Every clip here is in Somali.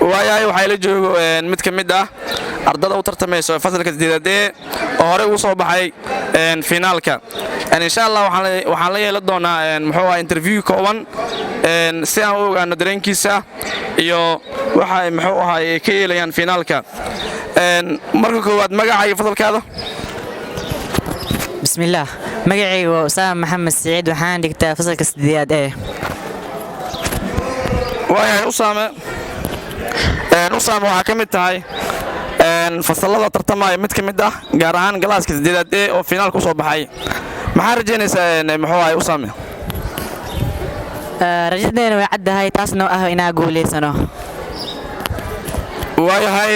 Waayahay, waxaa ila joogo mid ka mid ah ardada u tartamayso fasalka sideedaad ee oo horey ugu soo baxay finaalka. Insha Allah waxaan la yeelan doonaa, muxuu ah, interview kooban si aan u ogaano dareenkiisa iyo waxa ay, muxuu ahaay, ay ka yeelayaan finaalka. Marka koowaad, magaca iyo fasalkaada. Bismillaah, magacayga waa Usaama Maxamed Siciid, waxaan dhigtaa fasalka sideedaad ee. Waayahay Usaame. Usaame, waxaa ka mid tahay fasallada tartamaya mid ka mid ah, gaar ahaan galaaska sideedaad ee oo finaalka u soo baxay. Maxaa rajaynaysaa, muxuu ahay, Usaame? Rajadeena way caddahay, taasna ah inaa guulaysano. Waayahay,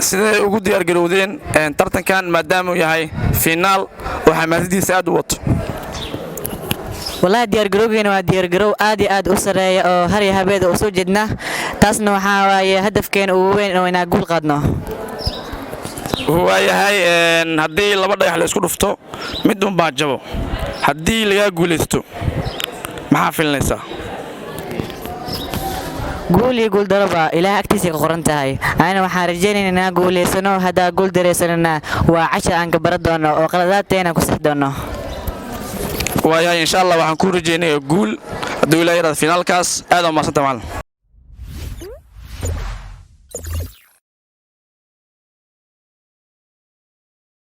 sidee ugu diyaargarowdeen tartankan, maadaama uu yahay finaal oo xamaasadiisa aad u wato? Wallaahi, diyaargarowgeena waa diyaargarow aad iyo aad u sarreeya oo har iyo habeeda u soo jeedna. Taasna waxaa waaye hadafkeena ugu weyn oo inaa guul qaadno. Waayahay, haddii laba dhagax la isku dhufto, mid unbaa jabo. Haddii lagaa guulaysto, maxaa filinaysaa? Guul iyo guuldaroba Ilaah agtiisay ka qoran tahay. Anina waxaan rajaynayna inaan guulaysano. Haddaa guul daraysanana, waa cashar aan ka baran doono oo qaladaadteena ku six doono. Waayahay, insha Allah waxaan kuu rajaynaya guul hadduu Ilaah yaraada finaalkaas. Aad aa umadsanta, macallin.